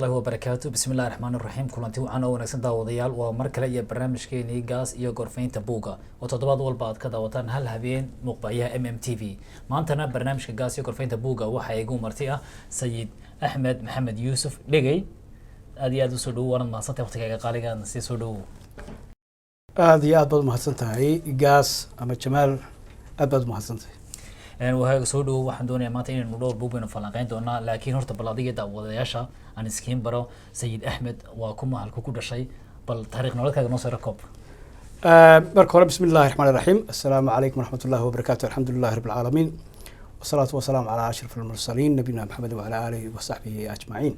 Waraxmatullahi wabarakaatu. Bismi illahi raxmaan iraxiim. Kulanti wacan oo wanaagsan, daawadayaal. Waa mar kale iyo barnaamijkeenii Gaas iyo Gorfaynta Buugga oo toddobaad walba aad ka daawataan hal habeen muuqbayaha MMTV. Maantana barnaamijka Gaas iyo Gorfaynta Buugga waxaa igu marti ah Sayid Axmed Maxamed Yuusuf Dhegey. Aad iyo aad usoo dhowo, waanad mahadsantay waqtigaaga qaaligaan sii soo dhowow. Aada iyo aad baad umahadsan tahay, Gaas ama Jamaal, aad baad umahadsan tahay. Wahaaga soo dhowo. Waxaan doonayaa maanta inaynu dhowr buug baynu falanqeyn doonaa, laakiin horta bal adiga daawadayaasha aan iskiin baro. Sayid Axmed waa kuma? Halku ku dhashay? Bal taariikh nololeedkaaga noo soo koob. Marka hore, bismi illahi raxmaan iraxiim, assalaamu calaykum waraxmat ullahi wabarakaatu. Alxamdu lilahi rabbi alcaalamiin, wasalaatu wasalaamu calaa ashraf almursaliin, nabiyina Maxamed wacala aalihi wa saxbihi ajmaciin.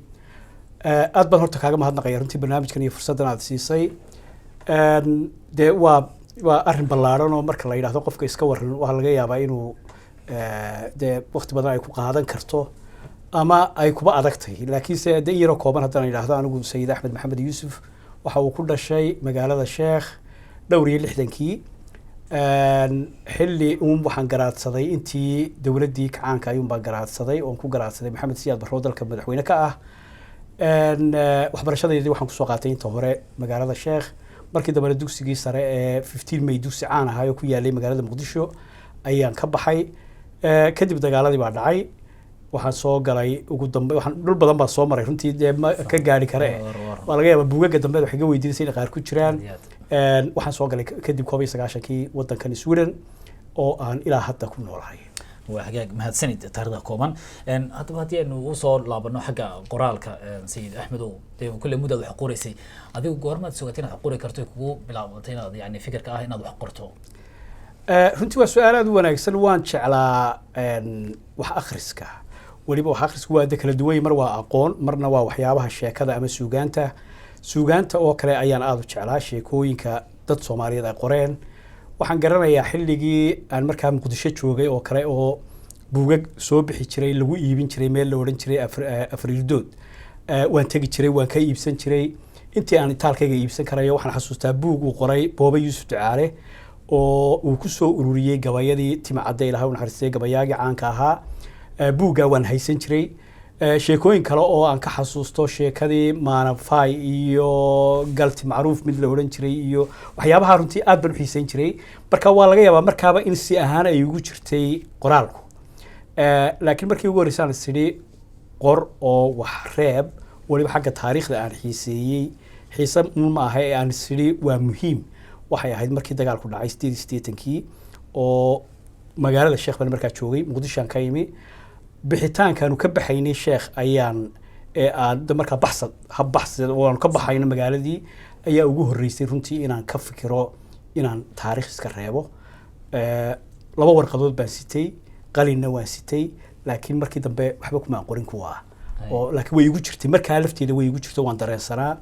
Aad baan horta kaaga mahadnaqaya runtii barnaamijkan iyo fursaddan aad siisay. Dee waa arrin ballaaran oo marka la yidhahdo qofka iska waran, waxaa laga yaabaa inuu dee waqti badan ay ku qaadan karto ama ay kuba adag tahay, laakiinse de in yaroo kooban haddaan idhaahdo, anigu Sayid Axmed Maxamed Yuusuf waxa uu ku dhashay magaalada Sheekh dhowr iyo lixdankii. Xilli uun waxaan garaadsaday intii dowladdii kacaanka ayuun baan garaadsaday, oon ku garaadsaday Maxamed Siyaad Barrow dalka madaxweyne ka ah. Waxbarashadeydii waxaan kusoo qaatay inta hore magaalada Sheekh, markii dambena dugsigii sare ee 15 May, dugsi caan ahaa oo ku yaalay magaalada Muqdisho, ayaan ka baxay. Kadib dagaaladii baa dhacay, waxaan soo galay ugu dambe, waxaan dhul badan baan soo maray runtii, dee ma ka gaari kare. Waa laga yaabaa buugaga dambe waxay ga weydiinaysa inay qaar ku jiraan. Waxaan soo galay kadib 91-kii waddankan Sweden oo aan ilaa hadda ku noolahay. Waa hagaag, mahadsanid taarikhda kooban. Haddaba haddii aynu usoo laabano xagga qoraalka, Sayid Axmedow, dee kulle muddaad wax qoraysay. Adigu goormaad sugatay inaad wax qori karto, kugu bilaabatay inaad yani fikirka ah inaad wax qorto? Runtii waa su-aal aada u wanaagsan. Waan jeclaa wax akhriska. Weliba wax akhrisku waa de kala duwan, mar waa aqoon, marna waa waxyaabaha sheekada ama suugaanta. Suugaanta oo kale ayaan aada u jeclaa, sheekooyinka dad Soomaaliyeed ay qoreen. Waxaan garanayaa xilligii aan markaa Muqdisho joogay oo kale oo buugag soo bixi jiray, lagu iibin jiray meel la odhan jiray Afriirdood. Waan tegi jiray, waan ka iibsan jiray intii aan itaalkayga iibsan karayo. Waxaan xasuustaa buug uu qoray Boobe Yuusuf Ducaale oo uu ku soo ururiyey gabayadii Timacadde, Ilahay u naxariistay, gabayaagii caanka ahaa. Buuggaa waan haysan jiray. Sheekooyin kale oo aan ka xasuusto, sheekadii Maanafay iyo Galti Macruuf mid la odhan jiray iyo waxyaabaha, runtii aad baan u xiisayn jiray. Marka waa laga yaabaa markaaba in si ahaan ay ugu jirtay qoraalku. Laakiin markii ugu horreysaan is idhi qor oo wax reeb, weliba xagga taariikhda aan xiiseeyey, xiise un ma aha ee aan is idhi waa muhiim, waxay ahayd markii dagaalku dhacay 88-kii oo magaalada Sheekh baan markaa joogay, Muqdishoan ka imi. Bixitaankaanu ka baxaynay Sheekh ayaan ee aan markaa baxsad hab baxsad oo aanu ka baxayno magaaladii ayaa ugu horreysay runtii inaan ka fikiro inaan taariikh iska reebo. Laba warqadood baan sitay, qalinna waan sitay, laakiin markii dambe waxba kuma qorin kuwa oo, laakiin way igu jirtay markaa lafteeda, way igu jirto, waan dareensanaa.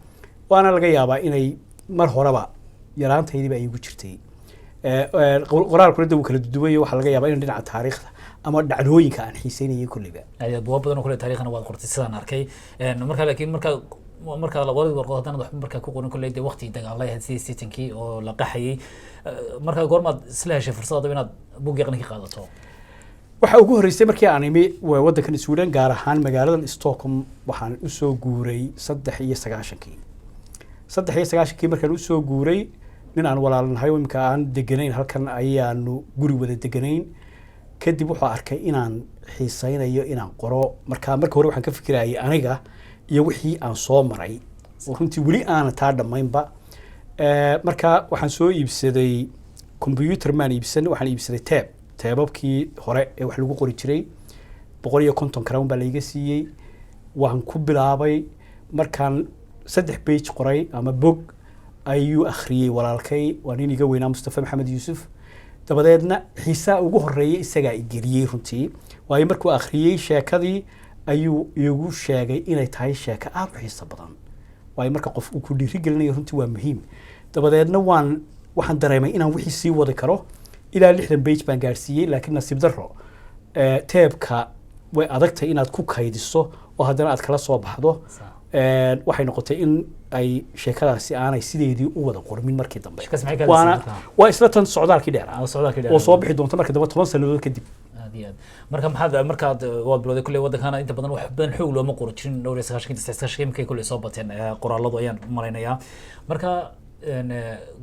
Waana laga yaabaa inay mar horeba yaraantaydiiba ay igu jirtay. Qoraalkuna de wuu kala duduway, waxaa laga yaabaa in dhinaca taariikhda ama dhacdooyinka aan xiiseynayay kolleyba. Buugaag badan oo kule taariikhna waad qortay sidaan arkay. Marka laakiin marka labadii warqood haddana waxba markaa ku qorin, kolley dee waqti dagaalay ahayd 88-kii oo la qaxayay. Marka goormaad isla heshay fursad adaba inaad buuggii qalinka qaadato? Waxa ugu horreysay markii aan imi waddankan Sweden, gaar ahaan magaaladan Stockholm. Waxaan usoo guuray 93-kii. 93-kii markaan usoo guuray, nin aan walaalnahay oo imika aan deganayn halkan ayaanu guri wada deganayn. Kadib wuxuu arkay inaan xiisaynayo inaan qoro. Marka marka hore waxaan ka fikirayay aniga iyo wixii aan soo maray oo runtii weli aanan taa dhammaynba. Marka waxaan soo iibsaday computer, maan iibsan, waxaan iibsaday teeb, teebabkii hore ee wax lagu qori jiray. 150 crown baa laiga siiyey. Waan ku bilaabay. Markaan 3 page qoray ama bog ayuu akhriyey walaalkay, waa nin iga weynaa, Mustafa Maxamed Yuusuf. Dabadeedna xiisaa ugu horreeyay isagaa igeliyey runtii, waayo markuu akhriyey sheekadii ayuu igu sheegay inay tahay sheeko aada u xiiso badan, waayo marka qof uu ku dhiirigelinayo runtii waa muhiim. Dabadeedna waxaan dareemay inaan wixii sii wadi karo. Ilaa 60 page baan gaarsiiyey, laakiin nasiib darro teebka way adagtay inaad ku kaydiso oo haddana aad kala soo baxdo. Waxay noqotay in ay sheekadaasi aanay sideedii u wada qormin markii dambe. Sheekadaas maxay ka Waana hadlaysay markaa? waa isla tan socdaalkii dheer Ah, socdaalkii dheer. oo soo bixi doonta marka dambe 10 sanadood kadib. Aad iyo Aad iyo aad. Marka maxaad markaad waad bilowday kulley waddankana inta badan wax badan xoog looma qoro jirin, 94-kii, 99-kii markay kulley soo bateen qoraaladu ayaan malaynayaa. Marka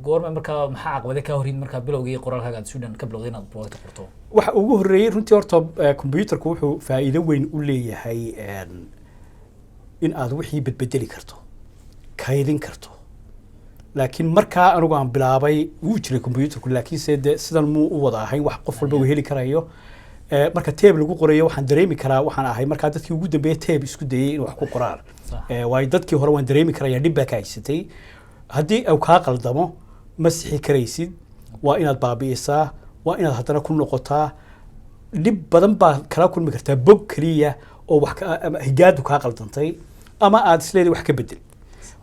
goorma, marka maxaa caqabade kaa horyin markaa bilowgii qoraalkaaga aad Sweden ka bilowday inaad buugagta qorto? Waxa ugu horreeyey runtii horta computerku wuxuu faa'iido weyn u leeyahay in aad wixii bedbedeli karto, kaydin karto. Laakiin markaa anigu aan bilaabay wuu jiray computerku, laakiinse dee sidan muu u wada ahayn wax qof walba uu heli karayo. Marka tape lagu qorayo, waxaan dareemi karaa waxaan ahay markaa dadkii ugu dambeeyay tape isku dayay in wax ku qoraan. Waayo dadkii hore waan dareemi karaya dhib baa ka haysatay. Haddii uu kaa qaldamo ma sixi karaysid, waa inaad baabi'isaa, waa inaad haddana ku noqotaa. Dhib badan baa kala kulmi kartaa bog keliya oo wax ama higaadu kaa qaldantay ama aad isleedahay wax ka bedel.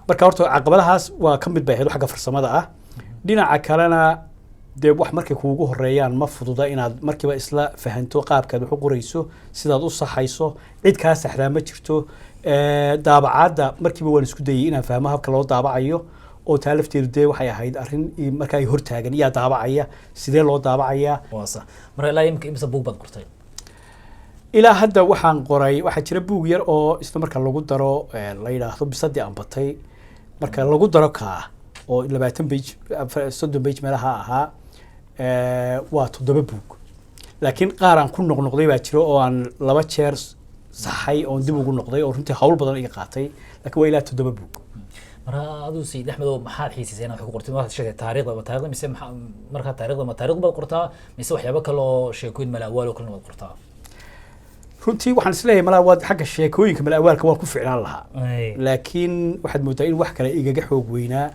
Marka horta caqabadahaas waa ka mid bay ahayd xagga farsamada ah. Dhinaca kalena dee wax markay kuugu horeeyaan ma fududa inaad markiiba isla fahanto qaabkaad wax u qorayso, sidaad u saxayso, cid kaa saxdaa ma jirto. Daabacaadda markiiba waan isku dayay inaan fahmo habka loo daabacayo, oo taa lafteedu dee waxay ahayd arrin markaa ay hortaagan: yaa daabacaya, sidee loo daabacayaa? Waa sax. Marka ilaa imika imisa buug baad qortay? Ilaa hadda waxaan qoray, waxaa jira buug yar oo isla marka lagu daro la yidhaahdo Bisadii Ambatay. Marka lagu daro kaa oo 20 page, 30 page meelaha ahaa, waa 7 buug. Laakiin qaar aan ku noqnoqday baa jira oo aan laba jeer saxay oon dib ugu noqday oo runtii hawl badan iga qaatay, laakiin waa ilaa 7 buug. Marka aduu Sayid Axmedow, maxaad xiisisay inaad wax ku qortid? Waxaad sheegtay taariikhda, taariikhda mise maxaa? Markaa taariikhda ma taariikh baad qortaa mise waxyaabo kale oo sheekooyin malaawaal oo kalena waad qortaa? Runtii waxaan isleeyahay malaa waad xagga sheekooyinka malaawaalka waan ku ficnaan lahaa, laakiin waxaad moodaa in wax kale igaga xoog weynaa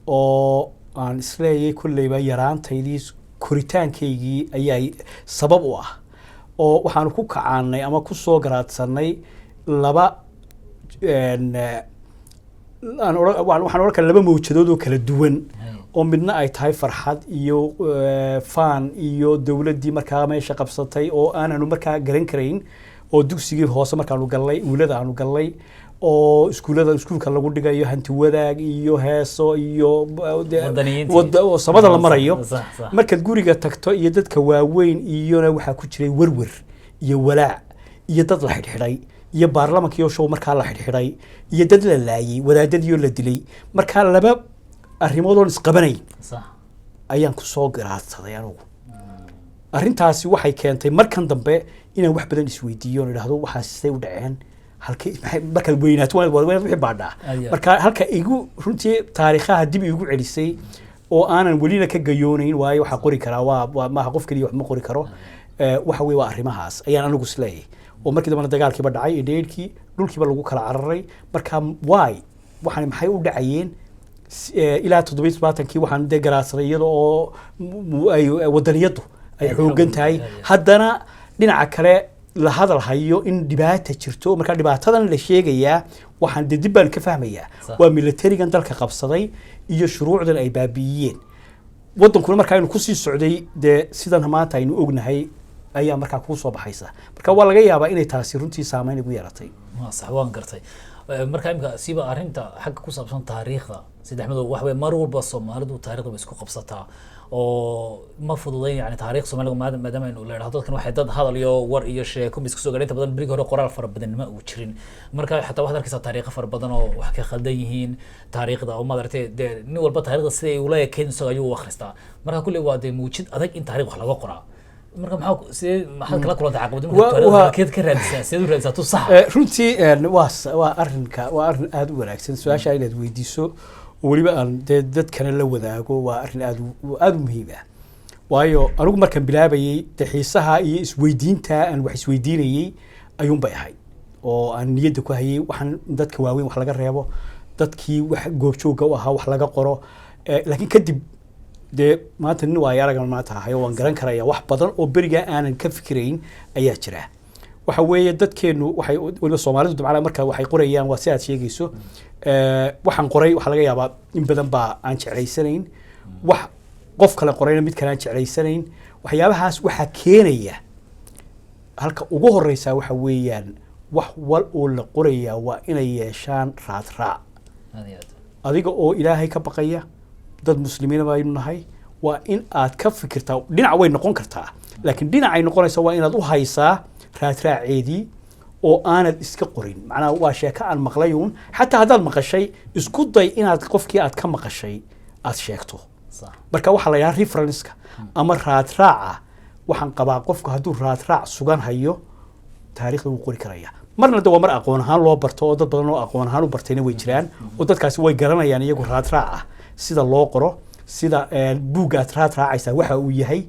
oo aan isleeyahay kolleyba yaraantaydii, koritaankaygii ayaa sabab u ah, oo waxaanu ku kacaanay ama ku soo garaadsanay laba waxaan odhan karaa laba mawjadood oo kala duwan, oo midna ay tahay farxad iyo faan iyo dowladdii markaa meesha qabsatay oo aananu markaa garan karayn, oo dugsigii hoose markaanu gallay, uulada aanu gallay, oo iskuullada iskuulka lagu dhigayo hanti wadaag iyo heeso iyo Wadaniyiintii. Oo samada la marayo. Sax sax Markaad guriga tagto iyo dadka waaweyn iyona waxaa ku jiray werwer iyo walaac iyo dad la xidhxidhay iyo baarlamankii show markaa la xidhxidhay iyo dad la laayay, wadaadadiioo la dilay. Markaa laba arrimood oon isqabanayn ayaan kusoo garaadsaday anigu. Arrintaasi waxay keentay markan dambe inaan wax badan isweydiiyo oon idhaahdo waxaas siday u dhaceen, halkay maxay. Markaad weynaato waa inaad wixii baadhaa. Ayaa. Marka halka igu runtii taariikhaha dib iigu celisay oo aanan welina ka gayoonayn, waayo waxaa qori karaa waa maaha qof keliya wax ma qori karo. Waxa weye waa arrimahaas ayaan anigu isleeyahay, oo markii dambena dagaalkiiba dhacay iyo dheerkii dhulkiiba lagu kala cararay. Marka waay waxaan maxay u dhacayeen ilaa 77-kii waxaan dee garaadsaday iyada oo ay wadaniyaddu ay ay xoogan tahay, xoog- haddana dhinaca kale la hadal hayo in dhibaata jirto. Marka dhibaatadan la sheegayaa waxaan dee dib baan ka fahmayaa waa militarigan dalka qabsaday iyo shuruucdan ay baabi'iyeen wadankuna. Markaa aynu kusii socday dee sidan maanta aynu ognahay ayaa markaa kuu soo baxaysa. Marka waa laga yaabaa inay taasi runtii saameyn igu yeelatay. Waa sax, waan gartay. Marka imika siba arrinta xagga ku saabsan taariikhda, Sayid Axmedow, waxa weye mar walba Soomaalidu taariikhda way isku qabsataa oo ma fududayn. Yani taariikh Soomaaliga maadaama aynu la idhahdo dadkan waxay dad hadal iyo war iyo sheeko ma isku soo gaadhay, inta badan berigii hore qoraal fara badan ma uu jirin. Marka xataa waxaad arkaysaa taariikho fara badan oo wax ka khaldan yihiin taariikhda, oo maaragtay dee nin walba taariikhda siday ula ekayn isaga ayuu u akhristaa. Marka kulley waa dee muujid adag in taariikh wax laga qoraa. Marka maxaa sidee maxaad kala kulantay caqabado marka taariikhda halkeed ka raadisaa, sideed u raadisaa tu sax? Runtii waa arrinka waa arrin aada u wanaagsan su-aasha inaad weydiiso oo weliba aan dee dadkana la wadaago. Waa arrin aada u muhiim ah, waayo anigu markaan bilaabayey dee xiisaha iyo isweydiinta aan wax isweydiinayey ayuunbay ahayd oo aan niyadda ku hayay waxaan dadka waaweyn wax laga reebo, dadkii wax goobjoogga u ahaa wax laga qoro. Laakiin kadib dee maanta nin waayo aragan maanta ahay oo waan garan karaya wax badan oo berigaa aanan ka fikirayn ayaa jira. Waxa weeye dadkeenu waxay weliba Soomaalidu dabcan marka waxay qorayaan waa si aad sheegayso. Waxaan qoray waxaa laga yaabaa in badan baa aan jeclaysanayn, wax qof kale qorayna mid kale aan jeclaysanayn. Waxyaabahaas waxaa keenaya halka ugu horeysaa waxa weeyaan wax wal oo la qorayaa waa inay yeeshaan raadraac. Aad iyo aad. Adiga oo Ilaahay ka baqaya, dad Muslimiin baynu nahay, waa in aad ka fikirtaa. Dhinac way noqon kartaa. Laakiin dhinacay noqonaysa waa inaad u haysaa raadraaceedii oo aanad iska qorin. Macnaha waa sheeko aan maqlay uun. Xataa haddaad maqashay, isku day inaad qofkii aad ka maqashay aad sheegto. Marka waxaa la yidhaha reference-ka ama raadraaca, waxaan qabaa qofku hadduu raadraac sugan hayo, taariikhda wuu qori karaya. Marna de waa mar aqoon ahaan loo barto, oo dad badan oo aqoon ahaan u bartayna way jiraan, oo dadkaasi way garanayaan iyagu raadraaca sida loo qoro, sida buugga aad raad raacaysaa waxa uu yahay.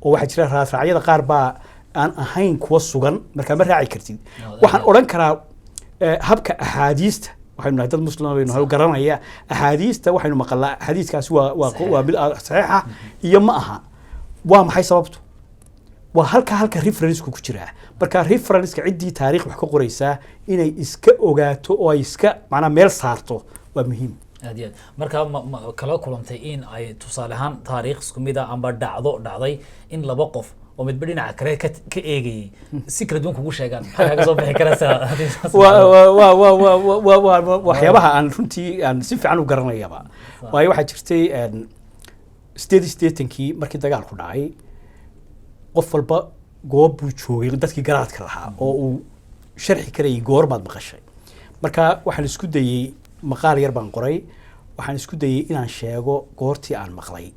Oo waxaa jira raadraacyada qaar baa aan ahayn kuwa sugan, markaa ma raaci kartid. Waxaan odhan karaa habka axaadiista, waxaynu nahay dad muslima baynu nahay oo garanaya axaadiista. Waxaynu maqalnaa xadiiskaasi waa mid saxiixa iyo ma aha. Waa maxay sababtu? Waa halka reference-ku ku jiraa. Marka reference-ka ciddii taariikh wax ka qoraysaa inay iska ogaato oo ay iska macnaa meel saarto waa muhiim. Aad iyo aad. Marka ma kala kulantay in ay tusaale ahaan taariikh isku mid ah amba dhacdo dhacday in laba qof oo midba dhinaca kale ka eegayay si kala duwan kugu sheegaan? Maxaa kaaga soo bixi karaysaa haddii saas waa dhacdo? waa waxyaabaha aan runtii aan si fiican u garanayaba, waayo waxaa jirtay 88-kii markii dagaalku dhacay, qof walba goob buu joogay dadkii garaadka lahaa oo uu sharxi karayay goormaad maqashay. Marka waxaan isku dayey, maqaal yar baan qoray, waxaan isku dayey inaan sheego goortii aan maqlay.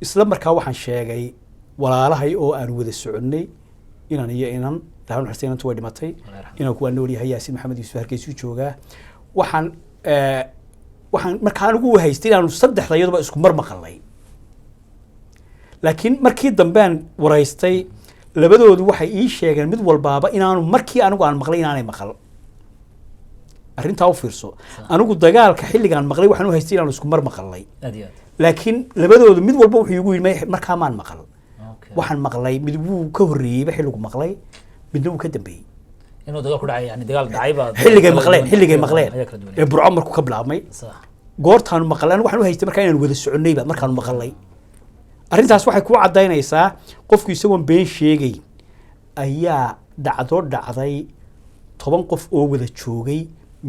Isla markaa waxaan sheegay walaalahay oo aan wada soconnay, inan iyo inan, Ilaah naxariista, inantu way dhimatay. Allah yarxamhu. Inanku waa nool yahay, Yaasiin Maxamed Yuusuf, Hargeysuu joogaa. Waxaan markaa anigu haystay inaanu saddexda iyaduba isku mar maqalnay, laakiin markii dambean waraystay labadoodu, waxay ii sheegeen mid walbaaba inaanu markii anigu aan maqlay inaanay maqal. Arrintaa u fiirso. Anigu dagaalka xilligaan maqlay waxaan u haystay inaanu isku mar maqalnay. Aad iyo aad. Laakiin labadoodu mid walba wuxuu igu yidhi, "Markaa maan maqal." Waxaan maqlay mid wuu ka horreeyeyba xilligu maqlay, midna wuu ka dambeeyey. Inuu dagaal ku dhacay, yani dagaal dhacay baa xilligay kala maqleen duwan- xilligay maqleen ayaa kala duwan. Ee Burco markuu ka bilaabmay. Goortaanu maqlay anigu waxaan u haystay markaa inaan wada soconnayba markaanu maqalnay. Arrintaas waxay kuu caddaynaysaa qofku isagoon been sheegayn ayaa dhacdo dhacday 10 qof oo wada joogay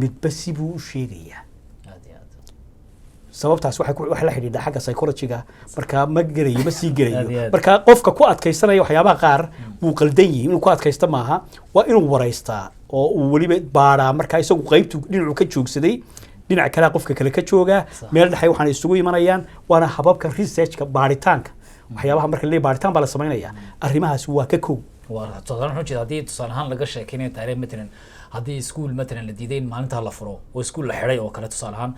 midba sibuu u sheegayaa. Aad iyo aad. Sababtaas waxay la xidhiidhaa xagga psychology-ga, marka ma gelayo, ma sii Aad iyo gelayo. aad. Marka qofka ku adkaysanaya waxyaabaha qaar wuu qaldan yihi. Inuu ku adkaysto maaha, waa inuu waraystaa oo uu weliba baadhaa. Marka isagu qaybtu dhinacu ka joogsaday, dhinac kalea qofka kale ka joogaa. Meel dhexay waxaana isugu imanayaan. Waana hababka research-ka, baaritaanka. Waxyaabaha marka la baaritaan baa la samaynaya, arrimahaasi waa ka kow. Waa tusaale, wuxuu jeeda haddii tusaale ahaan laga sheekeynayo taariikh, matalan haddii iskuul matalan la diiday in maalintaa la furo oo iskuul la xidhay oo kale, tusaale ahaan,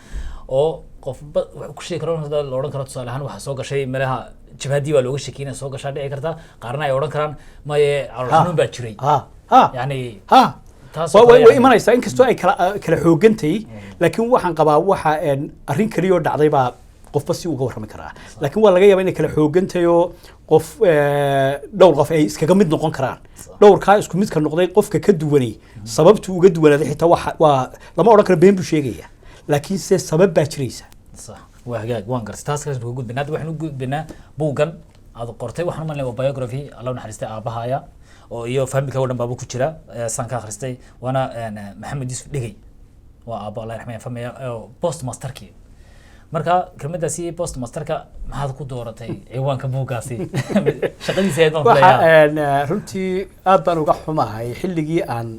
oo qofba wuxuu ku sheegi karo, la odhan karo tusaale ahaan waxaa soo gashay meelaha jabhadii baa looga sheekeynaya soo gashaa dhici karta, qaarna ay odhan karaan maye, calool xanuun baa jiray. Ha ha. Yani ha. Taas oo kale way yani. Imanaysaa, inkastoo ay kala xoogantay, laakiin waxaan qabaa waxa arrin keliyoo dhacday baa qofba si uga warrami karaa. Laakiin waa laga yaabaa inay kala xoogantay oo qof dhowr qof ay iskaga mid noqon karaan. Dhowrkaa isku midka noqday, qofka ka duwanay sababtuu uga duwanaaday xitaa waa lama odhan karo been buu sheegaya, laakiin se sabab baa jiraysa. Sax, waa hagaag, waan gartay. Taas kaas ku gudbinaa. Hadda waxaan u gudbinaa buuggan aad qortay. Waxaan u malinaya waa biography, Allah u naxariistay aabahaya oo iyo family-ka oo dhan baaba ku jira. Saan ka akhristay, waana Maxamed Yuusuf Dhegey, waa aabbo Allah raxmaya famaya, postmasterkii. Marka kelmadaasi postmasterka maxaad ku dooratay ciwaanka buuggaasi? Shaqadiisa ahayd baan waxa filayaa. Runtii aad baan uga xumahay, xilligii aan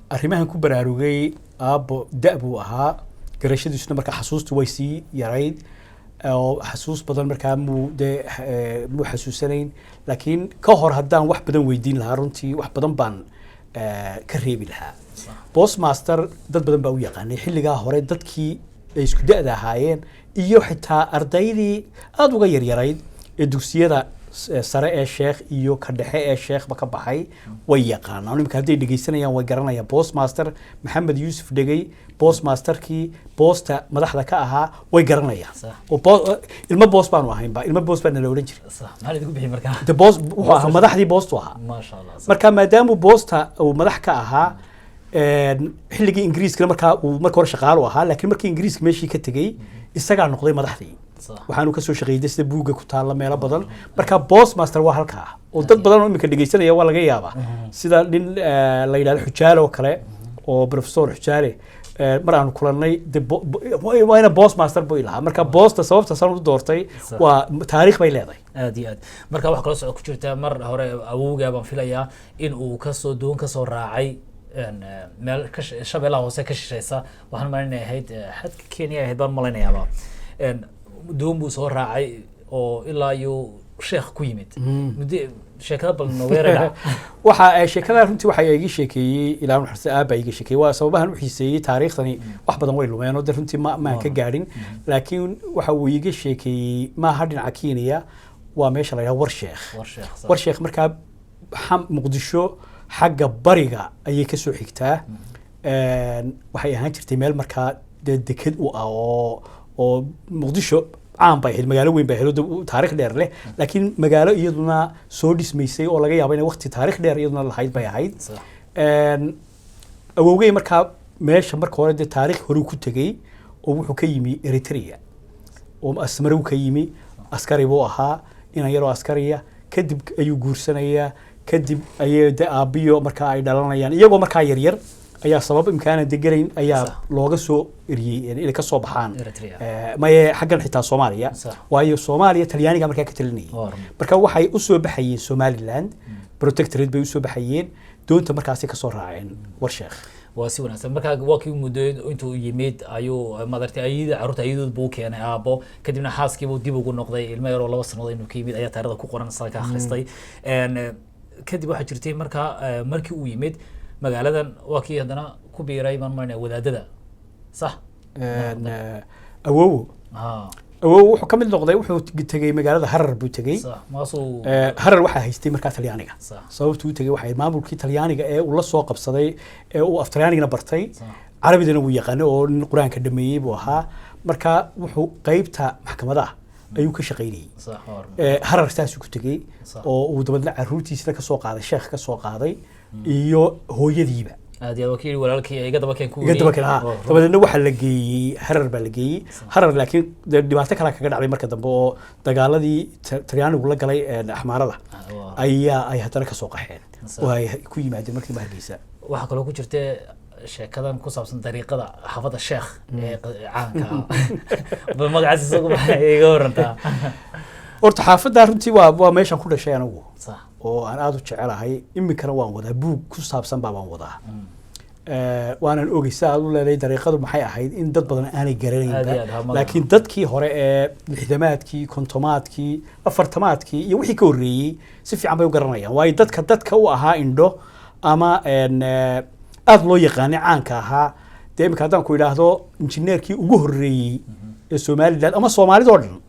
arrimahan ku baraarugay aabbo da' buu ahaa, garashadiisuna marka xasuustu way sii yarayd oo xasuus badan markaa muu dee muu xasuusanayn. Laakiin ka hor haddaan wax badan weydiin lahaa, runtii wax badan baan ka reebi lahaa. Postmaster dad badan baa u yaqaanay xilligaa hore, dadkii ay isku da'da ahaayeen iyo xitaa ardaydii aada uga yaryarayd ee dugsiyada sare ee Sheekh iyo ka dhexe ee Sheekhba ka baxay way yaqaanaan. Imika hadday dhegeysanayaan way garanayaan postmaster Maxamed Yuusuf Dhegey, postmasterkii boosta madaxda ka ahaa, way garanayaan. Oo ilmo boos baanu ahaynba, ilmo boos baa nala odhan jiray. Sax, maxaa laidinku bixiyey markaa? De boos wuxuu ahaa, madaxdii boostu ahaa. Maasha Allah, sax. Marka maadaamuu boosta uu madax ka ahaa xilligii Ingiriiskana, markaa uu marka hore shaqaalu ahaa, laakiin markii Ingiriiska meeshii ka tegey isagaa noqday madaxdii. Waxaanu kasoo shaqeeyay sida buugga ku taalla meelo badan. Marka postmaster waa halkaa, oo dad badan oo iminka dhegeysanaya waa laga yaabaa, sida nin la yidhahdo Xujaale oo kale, oo Professor Xujaale. Mar aanu kulannay de waa ina post master buu ilahaa. Marka boosta sababta saan u doortay waa taariikh bay leedahay. Aad iyo aad. Marka waxaa kaloo socod ku jirta, mar hore awowgaa baan filayaa in uu kasoo doon kasoo raacay meel ka Shabeellaha Hoose ka shishaysa. Waxaan malaynaya ahayd xadka Kenya ahayd baan malaynayaaba. Doon buu soo raacay oo ilaa iyo Sheekh ku yimid muddo. Sheekada bal nooga yara dhac. Waxa sheekada runtii waxa iga sheekeeyey, ilaa naxariista, aabba iga sheekeeyey. Waa sababahan u xiiseeyey taariikhdani. Wax badan way lumeen oo de runtii ma maan ka gaadhin, laakiin waxa uu iga sheekeeyey maaha dhinaca Kenya, waa meesha la yidhaha Warsheekh. War Sheekh, sax. Warsheekh markaa Muqdisho xagga bariga ayay kasoo xigtaa. Waxay ahaan jirtay meel markaa dee deked u ah oo Muqdisho caan bay ahayd, magaalo weyn bay ahayd oo taariikh dheer leh, laakiin magaalo iyaduna soo dhismaysay oo laga yaabo inay waqti taariikh dheer iyaduna lahayd bay ahayd. Awowgey markaa meesha marka hore dee taariikh horuu ku tegey oo wuxuu ka yimi Eritrea oo Asmarow ka yimi. Askari buu ahaa, inan yaroo askariya. Kadib ayuu guursanayaa, kadib ayay de aabbiyo markaa ay dhalanayaan. Iyagoo markaa yaryar ayaa sabab imkaana deganayn ayaa looga soo eriyey inay ka soo baxaan Eritrea. Maye, xaggan xitaa Soomaaliya. Waayo Soomaaliya Talyaaniga markaa ka talinayay. Marka waxay usoo baxayeen Somaliland protectorate bay usoo baxayeen. Doonta markaasay kasoo raaceen Warsheekh. Waa si wanaagsan. Marka waa kii muddo intuu yimid ayuu madartay ayada carruurta ayadood buu u keenay aabbo, kadibna xaaskiibuu dib ugu noqday. Ilmo yaroo 2 sanadood inuu ka yimid ayaa taariikhda ku qoran, saan ka akhristay. Kadib waxaa jirtay markaa markii uu yimid magaaladan, waa kii haddana ku biiray baan marinaya wadaadada, sax? Awowo awowo wuxuu ka mid noqday, wuxuu tegey magaalada Harar buu tegey. Sax, maasuu Harar waxaa haystay markaa Talyaaniga. Sababtuu u tegey waxay maamulkii Talyaaniga ee uu la soo qabsaday ee uu af Talyaanigana bartay, Carabidana wuu yaqaanay oo nin Qur-aanka dhameeyey buu ahaa. Marka wuxuu qeybta maxkamadaha ayuu ka shaqaynayey. Harar saasuu ku tegey oo uu dabadna caruurtiisina kasoo qaaday, Sheekh kasoo qaaday iyo hooyadiiba. Aad iyo aad. Waa kii yidhi walaalkii iga daba keen ku iga daba keen, ha. Dabadeedna waxaa la geeyey Harar baa la geeyey. Harar laakiin dee dhibaato kale kaga dhacday marka dambe oo dagaaladii Talyaanigu la galay Axmaarada ayaa ay haddana kasoo qaxeen oo ay ku yimaadeen markii dambe Hargeysa. Waxaa kaloo ku jirta sheekadan ku saabsan dariiqada xaafadda Sheekh ee caanka ah. Bal magacaas isagu maxay iga warantaa? Horta xaafaddaa runtii waa meeshaan ku dhashay anigu oo aan aada u jecelahay. Iminkana waan wadaa, buug ku saabsan baa baan wadaa. Waanan ogey sida aad u leedahay dariiqadu maxay ahayd in dad badan aanay Aad iyo garanaynba, aad, ha, magaca. laakiin dadkii hore ee 60-aadkii, 50-aadkii, 40-aadkii iyo wixii ka horreeyey si fiican bay u garanayaan, waayo dadka u ahaa indho ama aada loo yaqaanay caanka ahaa. Dee iminka haddaan ku idhaahdo injineerkii ugu horreeyey ee Somaliland ama Soomaalidoo dhan,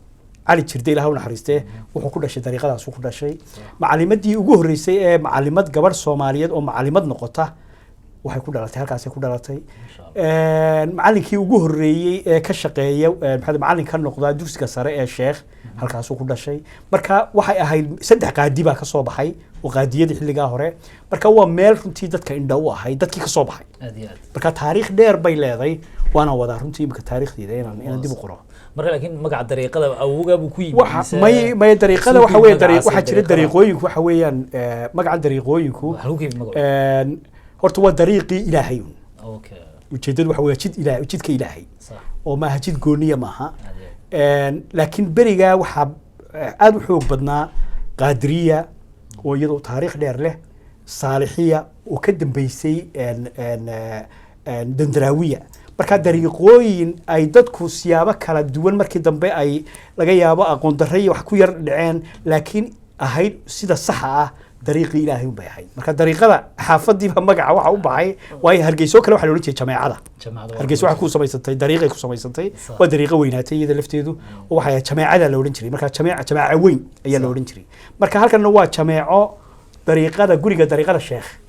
Cali Jirde, Ilaah u naxariistee, wuxuu ku dhashay dariiqadaasuu ku dhashay. Macalimadii ugu horreysay ee macalimad gabadh Soomaaliyeed oo macalimad noqota waxay ku dhalatay halkaasay ku dhalatay. Masha Allah. Macalinkii ugu horreeyey ee ka shaqeeya maxaa macalin ka noqda dugsiga sare ee Sheekh halkaasuu ku dhashay. Marka waxay ahayd saddex qaadi baa ka soo baxay oo qaadiyadii xilligaa hore. Marka waa meel runtii dadka indha u ahayd dadkii ka soo baxay. Aad iyo aad. Marka taariikh dheer bay leeday, waana wadaa runtii imika taariikhdeeda inaan dib u qoro. Marka laakiin magaca dariiqada awowgaa buu ku yimid waxa may may dariiqada suu waxa ku weeye yimid dariiq magacaasi waxaa jira dariiqada? Dariiqooyinku waxa weeyaan magaca dariiqooyinku Halkuu ku yimid magacu? Horta waa dariiqii Ilaahay un. Ujeedadu waxa weeye jid Ilaahay, jidka Ilaahay oo maaha jid gooniya maaha. Aad iyo aad. Laakiin berigaa waxaa aada u xoog badnaa Qaadiriya oo iyadoo taariikh dheer leh, Saalixiya oo ka dambeysay, Dandaraawiya. Marka dariiqooyin ay dadku siyaabo kala duwan markii dambe ay laga yaabo aqoon darre iyo wax ku yar dhaceen, laakiin ahayd sida saxa ah dariiqii Ilaahay un bay ahayd. Marka dariiqada xaafadiiba magaca waxa u baxay, waayo Hargeyso kale waxaa la odhan jiray Jameecada. Jaamacada waa Hargeysa waxay ku samaysatay dariiqay ku samaysatay. Waa dariiqo weynaatay iyada lafteedu oo waxay ahayd jameecada la odhan jiray. Marka jameeca, jameeca weyn ayaa la odhan jiray. Marka halkanna waa jameeco dariiqada, guriga dariiqada Sheekh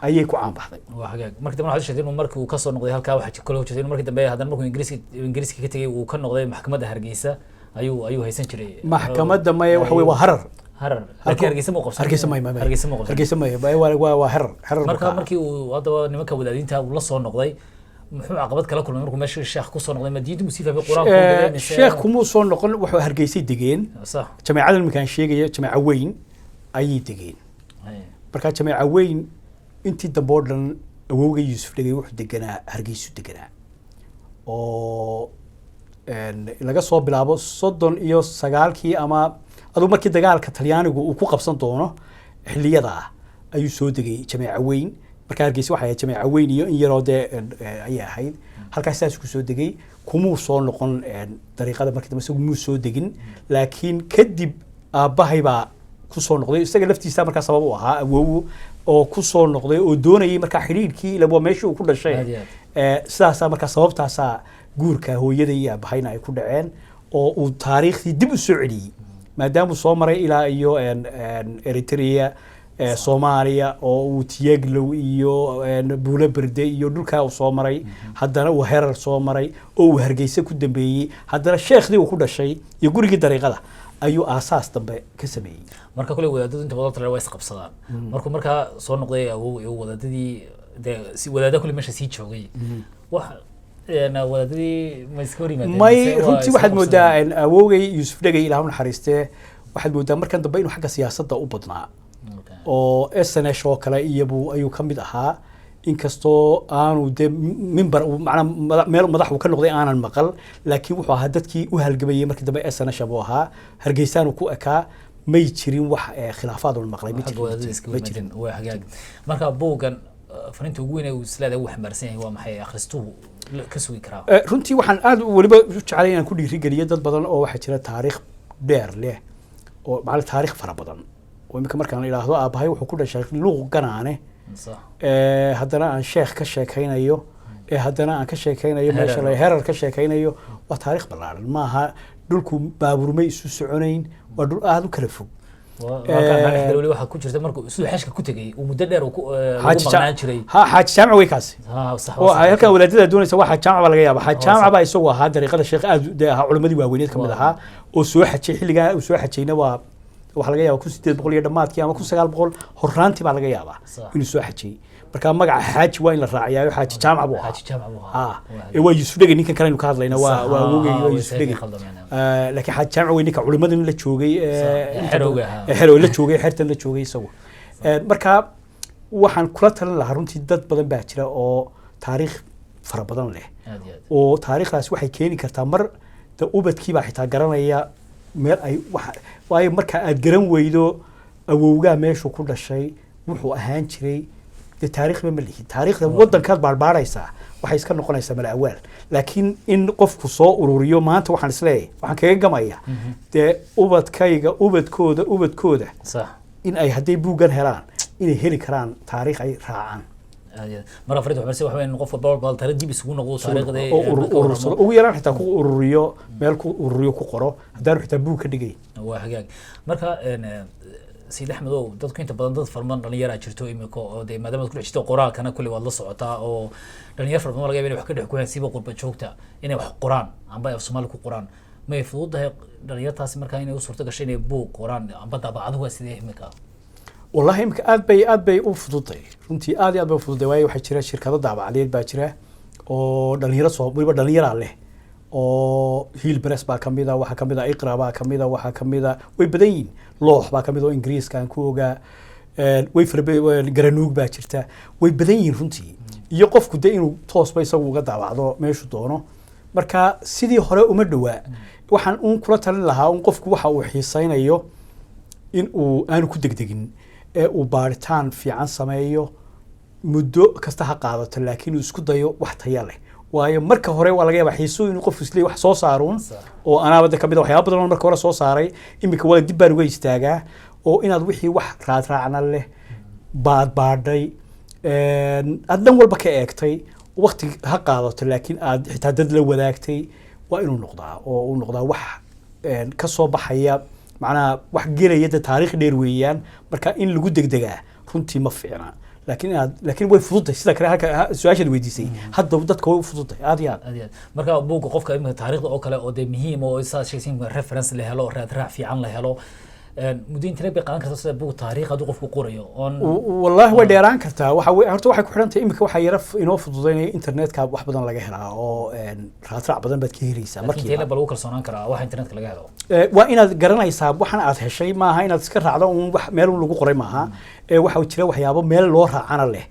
ayay ku caan baxday. Waa hagaag. Markii dambe waxaad sheegtay inuu markii uu kasoo noqday halkaa, waxaa kaloo jirtay inuu markii dambe haddana markuu Ingiriiska ka tegey uu ka noqday maxkamadda Hargeysa ayuu haysan jiray. Maxkamadda maya, waxa weye waa Harar. Harar, laakiin Hargeysa muu qabsan? Hargeysa may may. Hargeysa muu qabsan? Hargeysa may may, waa Harar, Harar buu Marka ka ahaa. markii uu haddaba nimanka wadaadinta uu la soo noqday, muxuu caqabad kala kulmay markuu meesha sheekh kusoo noqday? Ma diinta muu sii fahmay, Qur-aanka uu galay mise? Sheekh kumuu soo noqon, wuxuu Hargeysay degeen. Jameecada iminkaan sheegaya, jameeca weyn ayay degeen. Marka jameeca weyn intii dambe oo dhan awowga Yuusuf Dhegey wuxuu deganaa Hargeysu deganaa. Oo laga soo bilaabo 39-kii ama aduu markii dagaalka Talyaanigu uu ku qabsan doono xilliyada ah ayuu soo degay Jameeca Weyn. Marka Hargeysa waxay ahayd Jameeca Weyn iyo in yaroo dee ayay ahayd. Halkaas saas ku soo degay, kumuu soo noqon dariiqada markii dambe, isagu muu soo degin, laakiin kadib aabbahay baa kusoo noqday, isaga laftiisa markaa sabab u ahaa awowu oo kusoo noqday oo doonayay markaa xidhiidhkii, ila waa meeshii uu ku dhashay. Aad iyo aad. Sidaasaa markaa sababtaasaa guurka hooyada iyo aabahayna ay ku dhaceen oo uu taariikhdii dib u soo celiyey, maadaamuu soo maray ilaa iyo Eritrea, Soomaaliya, oo uu Tiyeglow iyo Buulo Berde iyo dhulkaa uu soo maray, haddana uu Herar soo maray oo uu Hargeysa ku dambeeyey, haddana sheekhdii uu ku dhashay iyo gurigii dariiqada ayuu aasaas dambe ka sameeyey. Marka kule wadaadadu inta badan tale waa isqabsadaan. Markuu markaa soo noqday awow iyo wadaadadii dee si wadaada kule meesha sii joogay, wax wadaadadii ma iska hor yimaadeen may mise waa runtii iska waxaad moodaa qabsadeen? Awowgay Yuusuf Dhegey, Ilaah u naxariistee, waxaad moodaa markan dambe inuu xagga siyaasadda u badnaa oo SNH oo kale iyabuu ayuu ka mid ahaa, inkastoo aanu dee mimbar macnaa meel madax uu ka noqday aanan maqal, laakiin wuxuu ahaa dadkii u halgamayay markii dambe. SNH buu ahaa, Hargeysaanu ku ekaa, may jirin wax khilaafaad uun maqlay ma xagga wadaadada jirin, iska ma jirin. yimaadeen. Waa hagaag. Marka buuggan fariinta ugu weyn ee uu isleedahay uu xambaarsan yahay waa maxay, akhristuhu ka sugi karaa? Runtii waxaan aad weliba u jecelay inaan ku dhiirigeliyo dad badan oo waxaa jira taariikh dheer leh oo macallin taariikh fara badan oo imika markaan idhaahdo aabbahay wuxuu ku dhashay Luuq Ganaane, haddana aan sheekh ka sheekaynayo, ee haddana aan ka sheekaynayo meesha la Herar ka sheekaynayo, waa taariikh ballaaran. Maaha dhulku baabuurmay isu soconayn, waa dhul aada u kala fog. Halkaan weli waxaa ku jirta markuu siduu xeshka ku tegey uu muddo dheer uu ku lagu Xaaji maqnaan jiray. Ha, Xaaji Jaamac wey kaasi. Ha, sax. Oo halkan walaadada doonaysa waa Xaaji Jaamac baa laga yaaba. Xaaji Oo, Jaamac sax. baa isagu ahaa dariiqada sheekh aad dee ahaa, culimmadii waaweyneed ka mid ahaa oo soo xajay. Xilligaa uu soo xajayna waa waxaa laga yaabaa 1800 iyo dhammaadkii ama 1900 horraantii baa laga yaabaa inuu soo xajay. Marka magaca xaaji waa in la raaciyaayo, Xaaji Jaamac buu ahaa. Xaaji Jaamac buu ahaa. Ah, ee waa Yuusuf Dhegey ninkan kale aynu ka hadlayna, waa awowgay, waa way Yuusuf seekay Dhegey. khaldameen. Laakiin Xaaji Jaamac wey ninka culimmadan la joogay Sax, xerowga ahaa. Ee xerow la joogay, xertan la joogay isagu. Marka waxaan kula talin lahaa runtii dad badan baa jira oo taariikh fara badan leh Aad iyo aad. oo taariikhdaasi waxay keeni kartaa mar de ubadkii baa xitaa garanaya meel ay wax, waayo marka aad garan weydo awowgaa meeshuu ku dhashay wuxuu ahaan jiray, dee taariikhba ma lihi, taariikhda waddankaad baarbaaraysaa waxay iska noqonaysaa mala awaal. Laakiin in qofku soo ururiyo maanta waxaan isleeyahay waxaan kaga gamaya dee ubadkayga ubadkooda ubadkooda in ay hadday buuggan helaan inay heli karaan taariikh ay raacaan. Aad iyo aad. Marka fariinta waxbarashada waxa weeye in qof walba bal taariikh dib isugu noqdo taariikhda oo urursado, ugu yaraan xitaa ku ururiyo, meel ku ururiyo, ku qoro, haddaanu xitaa buug ka dhigay. Waa hagaag. Marka Sayid Axmed ow, dadku inta badan dad farman dhalinyaraa jirto imika oo dee maadaama aad ku dhex jirto qoraalkana kulli waad la socotaa, oo dhalinyar fara badan laga yaaba inay wax ka dhex kuhayaan, siiba qurba joogta, inay wax qoraan amba af Soomaali ku qoraan. May fududahay dhalinyartaasi markaa inay u suurto gasho inay buug qoraan amba daabacaduhu waa sidee imika? Wallahi imika aad bay u fududay runtii, aad iyo aad bay u fududay, waayo waxaa jira shirkado daabacadeed baa jira oo dhalinyaro soo weliba dhalinyaraa leh, oo Hiil Press baa kamid a, waxaa kamid a Iqra baa kamid a, waxaa kamid a, way badan yihiin, Loox baa kamid a oo Ingiriiska aan ku ogaa. Way fara Garanuug baa jirta, way badan yihiin runtii. Iyo qofku de inuu toosba isagu uga daabacdo meeshuu doono. Marka sidii hore uma dhowaa. Waxaan uun kula talin lahaa un qofku waxa uu xiisaynayo in uu aanu ku degdegin ee uu baaritaan fiican sameeyo, muddo kasta ha qaadato, laakiin uu isku dayo wax taya leh, waayo marka hore waa laga yaabaa xiisuhu inuu qofku isleeyahy wax soo saaruun oo anaaba de kamid a waxyaaba badan oo marka hore soo saaray, iminka waa dib baan uga istaagaa, oo inaad wixii wax raadraacna leh baadbaadhay, aad dhan walba ka eegtay, waqti ha qaadato, laakiin aad xitaa dad la wadaagtay, waa inuu noqdaa oo uu noqdaa wax ka soo baxaya, macnaha wax gelaya de taariikh dheer weeyaan. Marka in lagu degdegaa runtii ma fiicna, laakiin inaad laakiin way fududahay sida kale halka su-aashaad weydiisay hadda dadka way u fududahay aad iyo aad. Aad iyo aad. Marka buugga qofka imika taariikhda oo kale oo dee muhiim oo saad sheegtay reference la helo, raadraac fiican la helo, muddo intee bay qaadan kartaa sida buug taariikh hadduu qofku qorayo oon Wallaahi way dheeraan kartaa. Waxa horta waxay ku xidhan tahay imika waxaa yara inoo fududaynaya internetka, wax badan laga helaa oo raadraac badan baad ka helaysaa laakiin markiiba. intee ba lagu kalsoonaan karaa waxa internetka laga helo? Waa inaad garanaysaa waxan aad heshay, maaha inaad iska raacdo uun wax meel un lagu qoray maaha. Waxaa jira waxyaabo meel loo raacana leh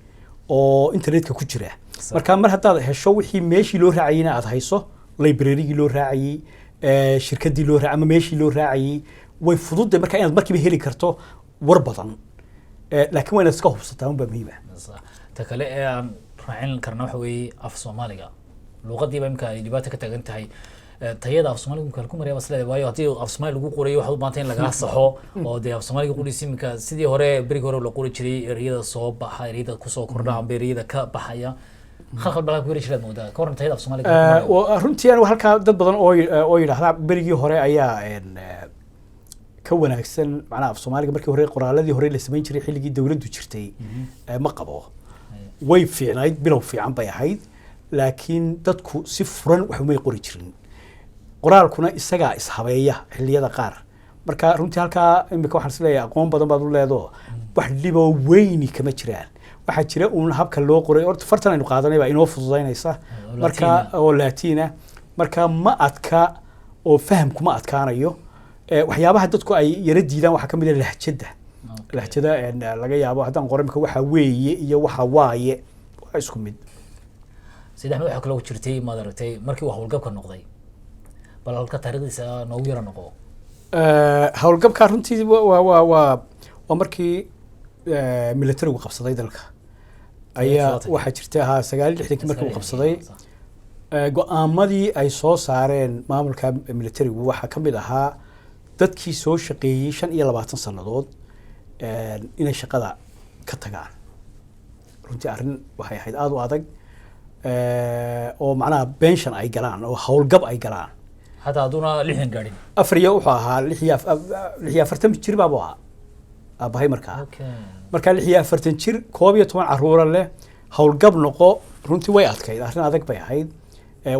oo internetka ku jira. Marka mar haddaad hesho wixii meeshii loo raacayeyna aad hayso, librarygii loo raacayey, shirkadii loo raacay ama meeshii loo raacayey, way fududahay marka inaad markiiba heli karto war badan. Laakiin waa inaad iska hubsataa unbaa muhiim ah. Sax. Ta kale ee aan raacin karna waxa weeye af Soomaaliga, luqadiiba imika ay dhibaato ka taagan tahay. Tayada af Soomaaliga imika ku maraya bas leedahay, waayo haddii af Soomaali lagu qorayo waxaad u baahantay in lagaa saxo, oo dee af Soomaaliga qoriisa imika sidii hore, berigii hore la qori jiray, ereyada soo baxa, ereyada kusoo kordha amba ereyada ka baxaya khalkhal baa ku yari jiraad moodaa. Ka warran tayada af Soomaaliga ku maraya? Runtii anigu halkaa dad badan oo yidhaahda berigii hore ayaa ka wanaagsan, macnaha af Soomaaliga markii hore, qoraaladii hore la samayn jiray xilligii dowladdu jirtay, ma qabo. Way fiicnayd, bilow fiican bay ahayd, laakiin dadku si furan wax umay qori jirin. Qoraalkuna isagaa ishabeeya xilliyada qaar. Marka runtii halkaa imika waxaan isleeyahay aqoon badan baad u leedo, wax dhiboo weyni kama jiraan. Waxaa jira uun habka loo qoray. Horta fartan aynu qaadanay baa inoo fududaynaysa. Oo marka Latina. Oo Latina. Marka ma adka oo fahamku ma adkaanayo. Waxyaabaha dadku ay yara diidaan waxaa ka mid ah lahjadda. Lahjada laga yaabo haddaan qoro imika waxa weeye iyo waxa waaye waa isku mid. Sayid Axmed, waxaa kaloo jirtay, maad aragtay, markii uu howlgabka noqday, bal halka taariikhdiisa noogu yara noqo. Howlgabka runtii waa markii militarigu qabsaday dalka ayaa waxaa jirta ahaa 69-kii markii uu qabsaday. Go'aamadii ay soo saareen maamulka militarigu waxaa ka mid ahaa dadkii soo shaqeeyey 25 sannadood inay shaqada ka tagaan. Runtii arrin waxay ahayd aada u adag, oo macnaha pension ay galaan oo howlgab ay galaan. Xataa hadduuna 60 gaadhin. Afar iyo wuxuu ahaa 46 jir baabu ahaa aabahay markaa. Markaa 46 jir, 11 caruura leh, howlgab noqo, runtii way adkayd, arrin adag bay ahayd.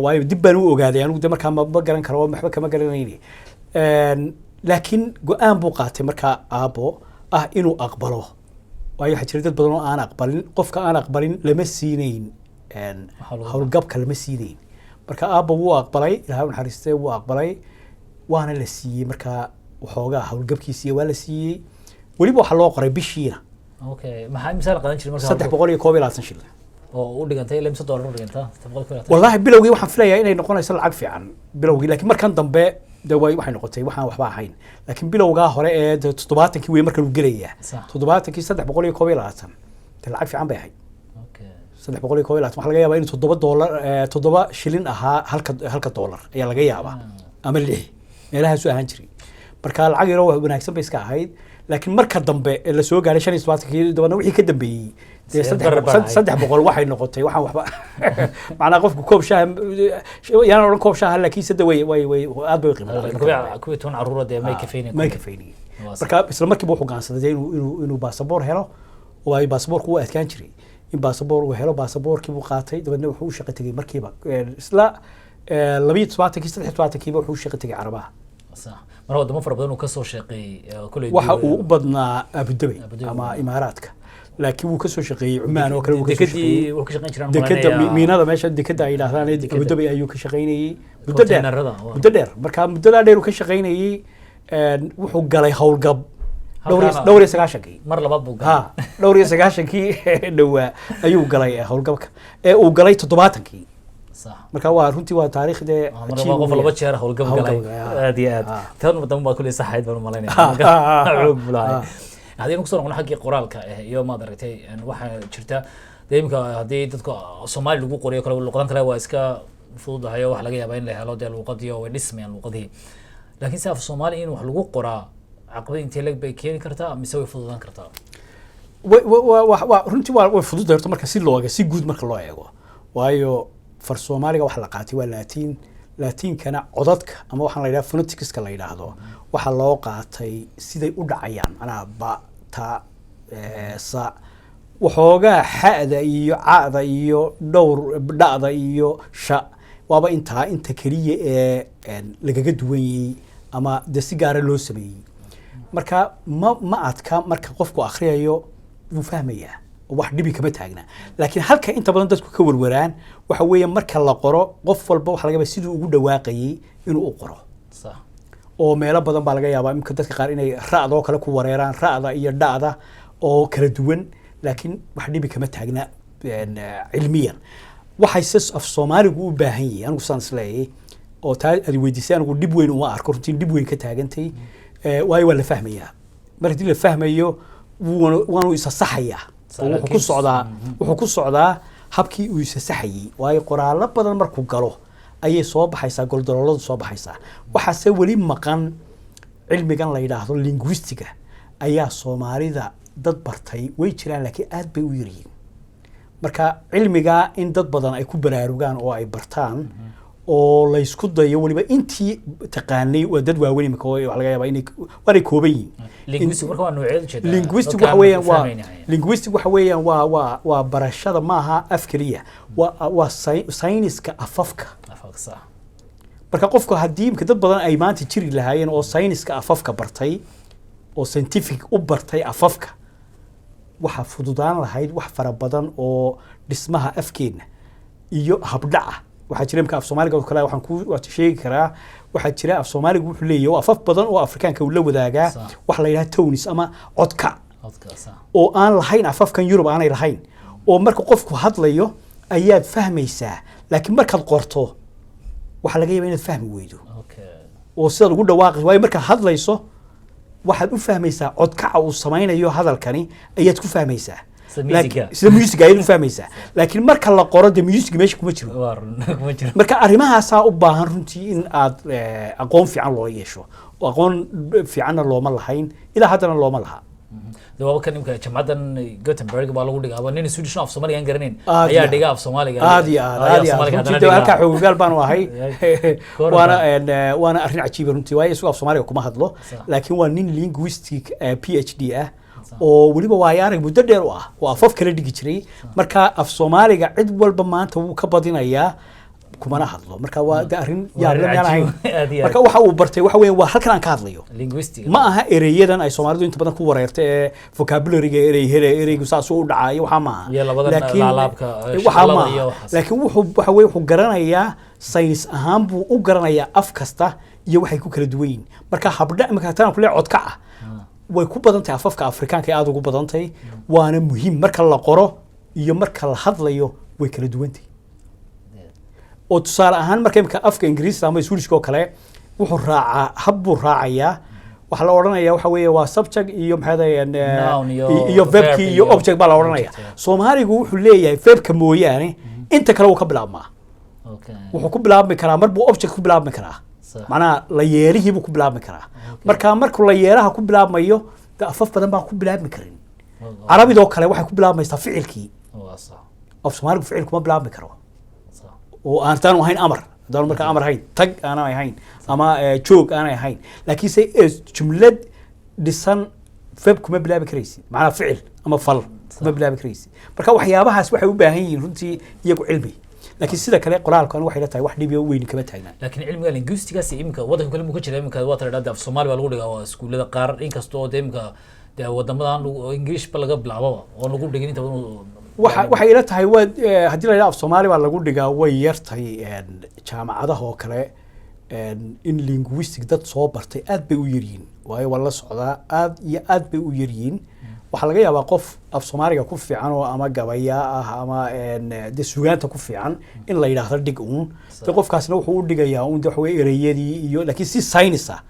Waayo dib baan u ogaaday anigu de markaa ma garan karo, waxba kama garanayni. Laakiin go'aan buu qaatay markaa aabo ah inuu aqbalo, waayo waxaa jira dad badan oo aan aqbalin. Qofka aan aqbalin lama siinayn Waxaa lagu howlgabka lama siinayn. Marka aabba wuu aqbalay, Ilaahay u naxariistay, wuu aqbalay, waana la siiyey. Markaa waxoogaa howlgabkiisiiya waa la siiyey, weliba waxaa loo qoray bishiina. Okay, maxaa misaal qaadan jiray marka? 321 shilin. Oo u dhigantay ilaa mise dollar u dhiganta 321? Wallaahi bilowgii waxaan filayaa inay noqonayso lacag fiican bilowgii, laakiin markan dambe de way waxay noqotay waxaan waxba ahayn. Laakiin bilowgaa hore ee de 70-kii wey markan uu gelayaa, 70-kii 321 de lacag fiican bay ahayd. 321 waxaa laga yaabaa inuu $7, 7 shilin ahaa halka dollar ayaa laga yaabaa, ama 6 meelahaasu ahaan jiray. Marka lacag yaroo wanaagsan bay iska ahayd. Laakiin marka dambe ee lasoo gaaray 75-kii, dabadna wixii ka dambeeyey dee Sicir saddex barar baa ahayd. 300 waxay noqotay waxaan waxba, macnaa qofku koob shaaha yaan odhan koob shaaha, laakiin sadde way aad bay u qiimo dhacday marka dambe. 11 caruura dee may kafeynayn. May kafeynayeen. Waa sax. Marka isla markiiba wuxuu go'aansaday dee inuu baasaboor helo, waayo baasaboorku wuu adkaan jiray in baasaboor uu helo. Baasaboorkii buu qaatay, dabeedna wuxuu u shaqo tegey markiiba isla 72-kii, 73-kiiba wuxuu u shaqo tegey Carabaha. Sax, mar wadamo fara badan uu kasoo shaqeeyey, kuley. Waxa uu u badnaa Abu Dhabi Abu Dhabi. ama Imaaraadka, laakiin wuu kasoo shaqeeyey Cumaan oo kale wuu kasoo shaqeeyey. Dekadii wuu ka shaqeyn jiraan. Dekada miinada meesha dekada ay yidhaahdaan ee Dekada. Abu Dhabi ayuu ka shaqeynayey muddo dheer. Containerada, waa. Muddo dheer. Marka muddadaa dheer uu ka shaqeynayey, wuxuu galay howlgab dhowr iyo sagaashankii. Mar labaad buu galay. Ha, 92-kii dhowaa ayuu galay howlgabka ee uu galay 70-kii. Marka waa runtii waa taariikhdee Mar laba qof laba jeer howlgab galay. Howlgab, ah. Aad iyo aad. Tan dambe baa kuley saxayd baan umalaynaya. Xoog buu lahay. Haddii aynu kusoo noqono xaggii qoraalka iyo maad aragtay, waxaa jirta dee imika haddii dadka Soomaali lagu qoriyo kale, luqadan kale waa iska fududahay oo waxa laga yaabaa in la helo dee luqadii oo way dhismayaan luqadihii, laakiin si af Soomaali in wax lagu qoraa caqabad intee leeg bay keeni kartaa mise way fududaan kartaa? Runtii waa way fududahay horta marka si loo eego, si guud marka loo eego, waayo far Soomaaliga waxa la qaatay waa Laatiin. Laatiinkana codadka ama waxaan la yidhaha phoneticska la yidhaahdo waxaa loo qaatay siday u dhacayaan, macnaha ba, ta, sa, waxoogaa xa'da iyo ca'da iyo dhowr dha'da iyo sha, waaba intaa inta keliya ee lagaga duwan yayey ama dee si gaara loo sameeyey. Marka ma adka, marka qofku akhriyayo wuu fahmayaa oo wax dhibi kama taagna. Laakiin halka inta badan dadku ka warwaraan waxa weeye marka la qoro, qof walba waxa laga yaabaa siduu ugu dhawaaqayey inuu u qoro, oo meelo badan baa laga yaabaa imika dadka qaar inay ra'da oo kale ku wareeraan, ra'da iyo dha'da oo kala duwan. Laakiin wax dhibi kama taagna. Cilmiyan waxay se af Soomaaligu u baahan yihiin, anigu saan isleeyahay oo taa aad weydiisay, anigu dhib weyn uma arko runtii, dhib weyn ka taagantay. Waayo waa la fahmayaa. Mar haddii la fahmayo, waanu isa saxayaa oo wuxuu ku socdaa habkii uu isa saxayey. Waayo qoraallo badan markuu galo ayay soo baxaysaa, goldalooladu soo baxaysaa. Waxaase weli maqan cilmigan la yidhaahdo linguistiga ayaa Soomaalida dad bartay way jiraan, laakiin aad bay u yaryihiin. Marka cilmigaa in dad badan ay ku baraarugaan oo ay bartaan oo laysku dayo, weliba intii taqaanay waa dad waaweyn imika oo waxa laga yaabaa inay waanay kooban yihiin. Linguistic marka waa noocyada ujeedaa? Linguistic dadkaan waxa weeyaan waa fahmayna. Linguistic waxa weeyaan waa barashada, maaha af keliya, waa sayniska afafka. Afafka, sax. Marka qofku haddii imka dad badan ay maanta jiri lahaayeen oo sayniska afafka bartay oo scientific u bartay afafka, waxaa fududaan lahayd wax fara badan oo dhismaha afkeenna iyo habdhaca. Waxaa jira imka af Soomaaliga oo kale, waxaan ku waa sheegi karaa, waxaa jira af Soomaaliga wuxuu leeyahay oo afaf badan oo Afrikaanka uu la wadaagaa wax la yidhaha tones ama codka codka, sax. oo aan lahayn afafkan Yurub aanay lahayn, oo marka qofku hadlayo ayaad fahmaysaa, laakiin markaad qorto waxaa laga yaabaa inaad fahmi weydo oo sidaad ugu dhawaaqayso. Waayo markaad hadlayso waxaad u fahmaysaa codkaca uu samaynayo hadalkani ayaad ku fahmaysaa. Sida music-ga. Sida music ayaad u fahmaysaa, laakiin marka la qoro dee music meesha kuma jiro. Waa run, kuma jiro. Marka arrimahaasaa u baahan runtii in aad aqoon fiican loo yeesho, oo aqoon fiicanna looma lahayn, ilaa haddana looma laha. De waaba kan imka jamacaddan Gothenburg baa lagu dhigaa, nin Swedish af Soomaaliga aan garanayn Aad ayaa iyo dhiga af Soomaaliga. Aad iyo aad, Ayaa aad iyo aad. Soomaaliga Runtii haddana dee dhigaa. halkaa xoogaal baanu ahay. Koran Waana baa. waana arrin cajiiba runtii, waayo isagu af Soomaaliga kuma hadlo, laakiin waa nin linguistic PhD ah oo weliba waayo arag muddo dheer u ah oo afaf kala dhigi jiray. Marka af Soomaaliga cid walba maanta wuu ka badinayaa, kumana hadlo. Marka waa de arrin Waa yaab arrin la miyaan ahayn? Cajiib. Aad iyo aad. Marka waxa uu bartay waxa weeye waa halkan aan ka hadlayo. Linguistic. Ma aha ereyadan ay Soomaalidu inta badan ku wareerta ee vocabulary-ga, erey hele, ereygu saasuu u dhacayo, waxaa maaha. Iyo labadan laalaabka, waxaa shaqalada maaha. iyo waxaas. Laakiin wuxuu waxa weye wuxuu garanayaa saynis ahaan buu u garanayaa af kasta iyo waxay ku kala duwan yihiin. Marka habdha marka tan kule codkaca way ku badan tahay afafka Afrikaanka ay aada ugu badan tahay, waana muhiim. Marka la qoro iyo marka la hadlayo way kala duwan tahay. Oo tusaale ahaan marka imika afka Ingiriiska ama Swedishka oo kale wuxuu raacaa hab buu raacayaa. Waxaa la odhanaya waxa weeye waa subject iyo maxay dahayeen Noun iyo iyo verb verbkii iyo iyo object baa la odhanaya. Object, yeah. Soomaaligu wuxuu leeyahay verbka mooyaane inta kale wuu ka bilaabmaa. Wuxuu ku bilaabmi karaa, mar buu object ku bilaabmi karaa. Macnaha la yeelihii buu ku bilaabmi karaa. Marka markuu la yeelaha ku bilaabmayo de afaf badan baan ku bilaabmi karin. Carabidoo kale waxay ku bilaabmaysaa ficilkii. Waa sax. Af Soomaaligu ficil kuma bilaabmi karo oo aan taanu ahayn amar, haddaanu markaa amar ahayn, tag aanay ahayn ama joog aanay ahayn. Laakiinse jumlad dhisan verb kuma bilaabi karaysid, macnaha ficil ama fal kuma bilaabi karaysid. Marka waxyaabahaas waxay u baahan yihiin runtii iyagu cilmi, laakiin sida kale qoraalku anigu waxay la tahay wax dhibiyo weyn kama taagnaan. Laakiin cilmiga linguistigaas iminka waddanka kale muu ka jira? Iminka waa tala af Soomaali baa lagu dhigaa waa iskuullada qaar, inkasta oo de iminka dee wadamadan English ba laga bilaababa oo lagu dhigin inta badan. Waxay ila tahay waa haddii la yidhaha af Soomaali baa lagu dhigaa, way yartay. Jaamacadaha oo kale in linguistic dad soo bartay aad bay u yaryihiin, waayo waa la socdaa, aad iyo aad bay u yaryihiin. Waxaa laga yaabaa qof af Soomaaliga ku fiican oo ama gabaya ah ama dee sugaanta ku fiican in la yidhaahdo dhig uun. De qofkaasna wuxuu u dhigayaa uun de waxa weye ereyadii iyo, laakiin si science ah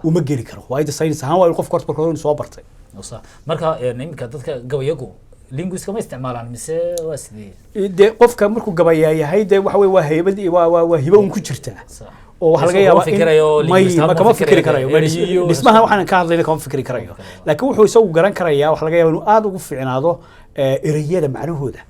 uma geli karo, waayo de science ahaan waa in qofka horta marka hore inuu soo bartay. Sax. Marka iminka dadka gabayagu linguistka ma isticmaalaan mise waa sidee? Dee qofka markuu gabayaa yahay dee waxa weye waa haybad, waa hibo un ku jirtaa oo waxaa laga Isagoo yaabaa kama fikirayo in may linguist ahaan ma ma kama fikiri fikirayo, karayo. erayo Dhismahan waxaan ka hadlayna kama fikiri karayo, laakiin wuxuu isagu garan karayaa, waxaa laga yaabaa inuu aada ugu fiicnaado ereyada macnahooda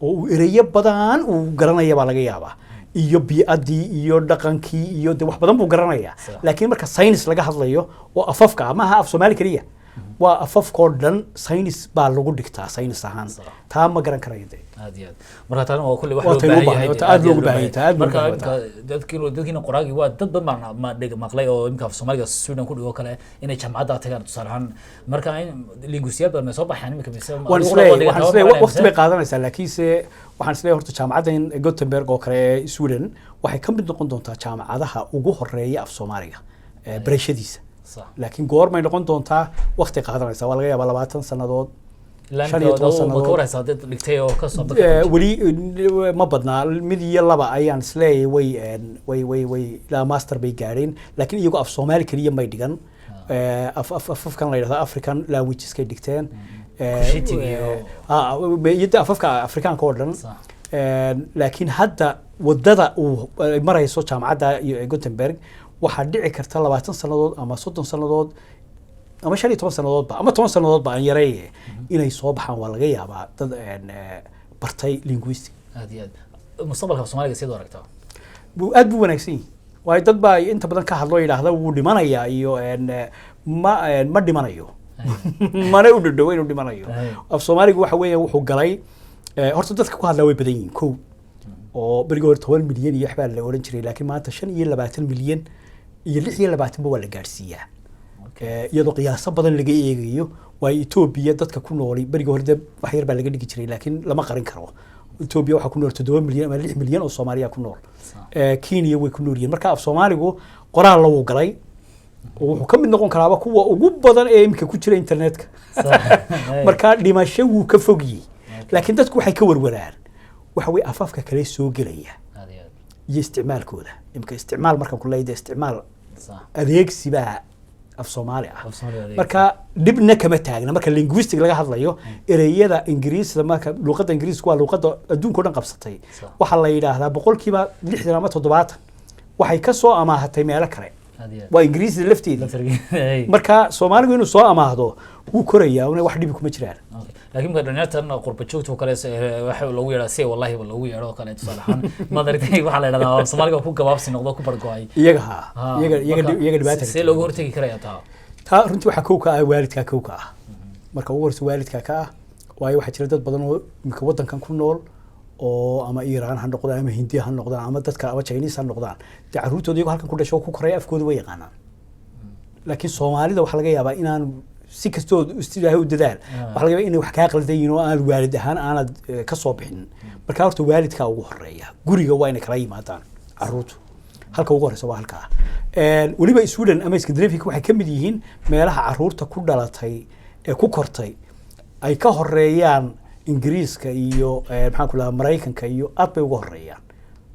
oo uu ereyo badan uu garanaya baa laga yaabaa, iyo bii'adii iyo dhaqankii iyo de wax badan buu garanayaa. Laakiin marka science laga hadlayo oo afafka ah, maaha af Soomaali keliya, waa afafkoo dhan science baa lagu dhigtaa science ahaan. Taa ma garan karayo de. Aad iyo aad. Marka taana waa kulli wax Waa loo tay loo baahan baahan yahay. yahay, Dee, aad iyo loogu baahan yahay, aad loogu Marka baahan imika dadkiina qoraagii waa dad badan baan ma dhig maqlay oo imika af Soomaaliga Sweden ku dhigo kale inay jaamacadda tagaan tusaale ahaan. Marka in linguistiyaal badan may soo baxaan imika mise waan adigu isleeyahay waa dhiga waxaan tababar isleeyahay baranaya waqti mise? bay qaadanaysaa, laakiinse waxaan isleeyahay horta jaamacadda in Gothenburg oo kale ee Sweden waxay ka mid noqon doontaa jaamacadaha ugu horeeya af Soomaaliga barashadiisa. Laakiin goormay noqon doontaa? Waqti qaadanaysaa, waa laga yaabaa 20 sannadood. Ilaa 15 imika ma ka sannadood. warhaysaa dad dhigtay oo kasoo Weli ma badnaa, mid iyo laba ayaan isleeyahay way way way way ilaa master bay gaadheen, laakiin iyagoo af Soomaali keliya may dhigan. Af af afafkan la yidhahdo African languages-kay dhigteen. Cushitic Iyo de afafka Afrikaanka oo dhan. Laakiin hadda wadada uu ay marayso jaamacadda iyo Gothenburg, waxaa dhici karta 20 sannadood ama 30 sannadood ama 15 sannadoodba ama 10 sannadoodba aan yareeye inay soo baxaan, waa laga yaabaa dad bartay linguistic. Aad iyo aad. Mustaqbalka Soomaaliga sidaad u aragtaa? Aad buu wanaagsan yahay, waayo dad baa inta badan ka hadlo, yidhaahda wuu dhimanayaa iyo ma dhimanayo, mana u dhadhowo inuu dhimanayo. Af Soomaaligu waxa weeya wuxuu galay horta dadka ku hadlaa way badan yihiin kow, oo berigii hore 10 milyan iyo waxbaa la oran jiray, laakiin maanta 25 milyan iyo 26ba waa la gaadhsiiyaa. Iyadoo qiyaaso badan laga eegayo, waayo Etoobiya dadka ku nooli berigii hore dee wax yar baa laga dhigi jiray, laakiin lama qarin karo, Etoobiya waxaa ku nool 7 milyan ama 6 milyan oo Soomaaliya ku nool. Kenya way ku nool yihiin. Marka af Soomaaligu qoraal wuu galay oo wuxuu ka mid noqon karaaba kuwa ugu badan ee iminka ku jira internetka. Marka dhimasho wuu ka fog yihi, laakiin dadku waxay ka warwaraan waxa weye afafka kale soo gelaya Aad iyo aad. iyo isticmaalkooda. Imika isticmaal markaan ku leeyahay, dee isticmaal adeegsi baa af Soomaali ah. Af Soomaali adeegsi. Marka dhibna kama taagna marka linguistic laga hadlayo ereyada Ingiriisda. Marka luqadda Ingiriisku waa luqadda adduunka o dhan qabsatay. Waxaa la yidhaahdaa 60% ama 70% waxay ka soo amaahatay meelo kale. Aad iyo aad. Waa Ingiriisda lafteedii. Marka Soomaaligu inuu soo amaahdo wuu korayaa una wax dhibi kuma jiraan. Okay. Laakiin marka dhalinyartan qurba joogta oo kale waxa loogu yeedhaa si wallahi ba loogu yeedho oo kale, tusaale ahaan, maad aragtay, waxaa la yidhahdaa Soomaaliga ku gabaabsi noqdo, ku bargo'ay. Iyaga ha iyaga Marka iyaga dhibaata see looga hortegi karaya taa? Taa runtii waxaa kow ka ah waalidkaa, kow ka ah. Marka ugu horeysa waalidkaa ka ah, waayo waxaa jira dad badan oo imika waddankan ku nool oo ama Iiraan ha noqdaan ama Hindiya ha noqdaan ama dadka ama Chinese ha noqdaan, dee carruurtooda iyagoo halkan ku dhasho oo ku koraya afkooda way yaqaanaan. Laakiin Soomaalida waxaa laga yaabaa inaan si kastoo ilaahay u dadaal, waxaa laga yaabaa inay wax kaa qaldan yihiin oo aanad waalid ahaan aanad ka soo bixin. Marka horta waalidkaa ugu horeeya, guriga waa inay kala yimaadaan carruurtu, halka ugu horeysa waa halkaa. Weliba Sweden ama Scandinavia waxay ka mid yihiin meelaha carruurta ku dhalatay ee ku kortay ay ka horeeyaan Ingiriiska iyo maxaan ku lahaa, Maraykanka iyo aad bay uga horeeyaan,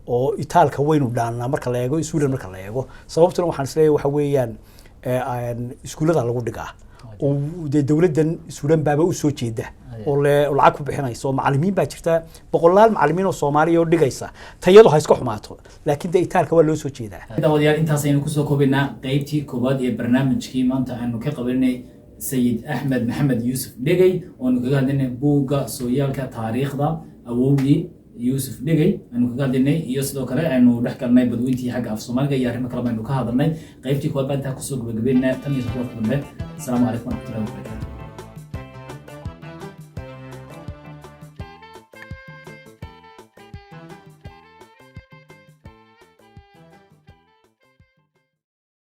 oo itaalka waynu dhaannaa marka la eego Sweden marka la eego. Sababtuna waxaan isleeyahay waxa weeyaan iskuullada lagu dhigaa oo dee dowladdan Sweden baaba usoo jeeda oo oo lacag ku bixinaysa, oo macallimiin baa jirta, boqolaal macallimiin oo Soomaaliya oo dhigaysa. Tayadu ha iska xumaato, laakiin dee itaalka waa loo soo jeedaa. Daawadayaal, intaas aynu kusoo koobaynaa qeybtii koowaad ee barnaamijkii maanta aanu ka qabanay Sayid Axmed Maxamed Yuusuf Dhegey, oonu kaga hadlaynay buugga sooyaalka taariikhda awowgii Yuusuf Dhegey aynu kaga hadlaynay, iyo sidoo kale aynu dhex galnay badweyntii xagga af Soomaaliga iyo arrimo kaleba aynu ka hadalnay. Qeybtii koowaad baa intaa kusoo gabagabeynaa. Tan iyo todobaadka dambe, asalaamu calaykum waraxmatullahi wabarakatu.